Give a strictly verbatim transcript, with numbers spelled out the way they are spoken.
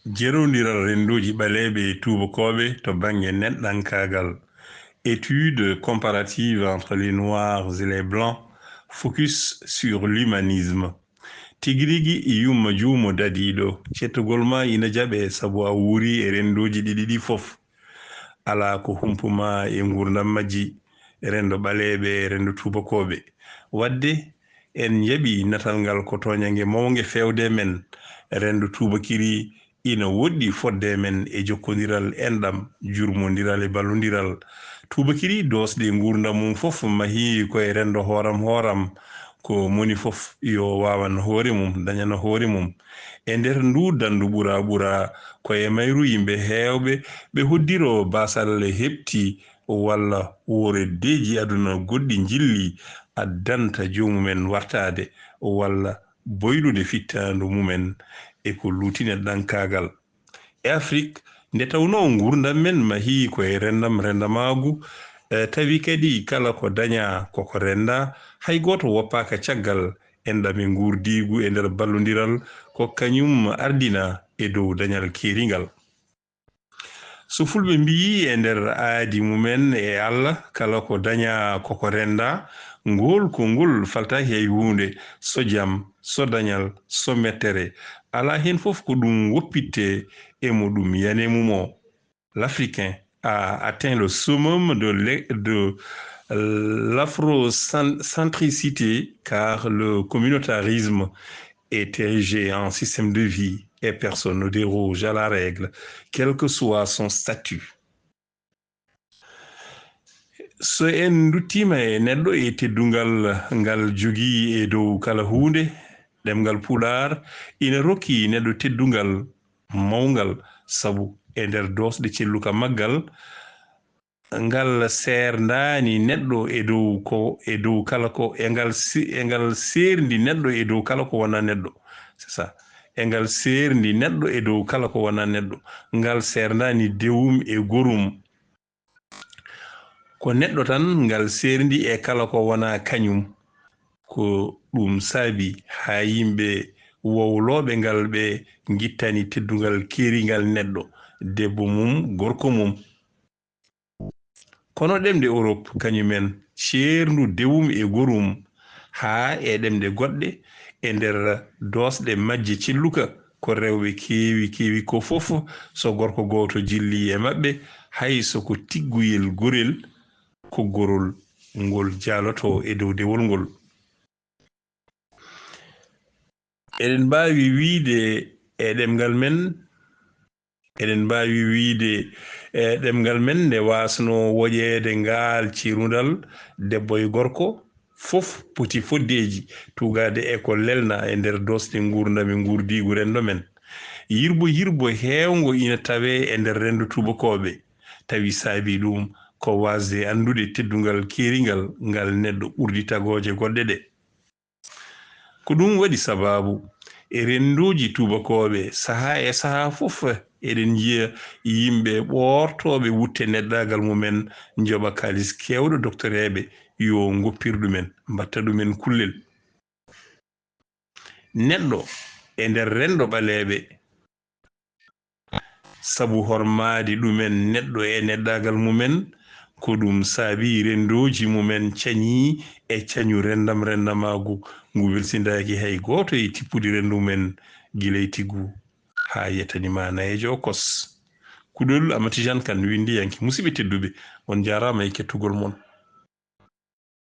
Jerondiral renndooji ɓaleeɓe e tuubakooɓe to bannge neɗɗankaagal, étude comparative entre les Noirs et les Blancs, focus sur l'humanisme. Tigi rigi, yumma juumo dadiiɗo, cettugol ma ina jaɓe sabu a wuuri e renndooji ɗiɗi ɗi fof. Alaa ko humpu ma e nguurndam majji, renndo ɓaleeɓe e renndo tuubakooɓe. Waɗde, en njaɓi natal ngal ko tooñannge mawnge feewde men, renndo tuubakiri ina woɗɗi fotde men e jokkondiral enɗam, jurmondiral e ballondiral. Tuubakiri doosɗe nguurndam mum fof mahii ko e renndo hooram hooram, ko moni fof yo waawan hoore mum, dañana hoore mum. E nder nduu danndu ɓura ɓura, ko e mayru yimɓe heewɓe ɓe hoddiro baasal heɓti walla wooreddeeji aduna goɗɗi njilli addanta joomumen wartaade walla boylude fittaandu mumen e ko luuti neɗɗankaagal. E Afrik, nde tawnoo nguurndam men mahii ko e renndam renndamaagu, e tawi kadi kala ko dañaa koko renndaa, hay gooto woppaaka caggal enɗam e nguurdiigu e nder ballondiral ko kañum ardina e dow dañal keeringal. So fulɓe mbiyi e nder aadi mumen e Allah, kala ko dañaa koko renndaa, ngool konngol faltaaki hay huunde, so jam, so dañal, so mettere, alaa heen fof ko ɗum woppittee e mo ɗum yani e mum o. L'Africain a atteint le summum de l'e-, de l'afrocentricité, car le communautarisme est érigé en système de vie et personne ne déroge à la règle, quel que soit son statut. So en nduttiima e neɗɗo e teddungal ngal jogii e dow kala huunde, ɗemngal Pulaar ina rokki neɗɗo teddungal mawngal, sabu e nder doosɗe celluka maggal, ngal seerndaani neɗɗo e dow ko, e dow kala ko, e ngal se-, e ngal seerndi neɗɗo e dow kala ko wonaa neɗɗo. C'est ça. E ngal seerndi neɗɗo e dow kala ko wonaa neɗɗo. Ngal seerndaani dewum e gorum. Ko neɗɗo tan ngal seerndi e kala ko wonaa kañum. Ko ɗum saabi haa yimɓe wowlooɓe ngal ɓe ngittani teddungal keeringal neɗɗo, debbo mum, gorko mum. Kono ɗemɗe Europe, kañum en, ceerndu dewum e gorum, haa e ɗemɗe goɗɗe, e nder doosɗe majje celluka, ko rewɓe keewi, keewi ko fof, so gorko gooto jilli e maɓɓe, hay so ko tigguyel gorel, ko gorol ngol jaalotoo e dow dewol ngol. Eɗen mbaawi wiyde e ɗemngal men, eɗen mbaawi wiyde e ɗemngal men nde waasnoo woƴeede ngaal ceerundal, debbo e gorko fof poti fotdeeji tugaade e ko lelna e nder doosɗe nguurndam e nguurdiigu renndo men. Yirbo yirbo heewngo ina tawee e nder renndo tuubakooɓe, tawi saabii ɗum ko waasde anndude teddungal keeringal ngal neɗɗo ɓurdi tagooje goɗɗe ɗe. Ko ɗum waɗi sabaabu, e renndooji tuubakooɓe, sahaa e sahaa fof, eɗen njiya yimɓe ɓoortooɓe wutte neɗɗaagal mumen, njoɓa kaalis keewɗo doktoreeɓe, yo ngoppir ɗumen, mbaɗta ɗumen kullel. Neɗɗo e nder renndo ɓaleeɓe, sabu hormaade ɗumen neɗɗo e neɗɗaagal mumen, ko ɗum saabii renndooji mumen cañii e cañu renndam renndamaagu ngu welsindaaki hay gooto e tippudi renndu men gila e tiggu haa yettani ma nayeejo o kos. Kuɗol Amati Jan Kan, winndiyanke. Musidɓe tedduɓe, on njaaraama e kettugol mon.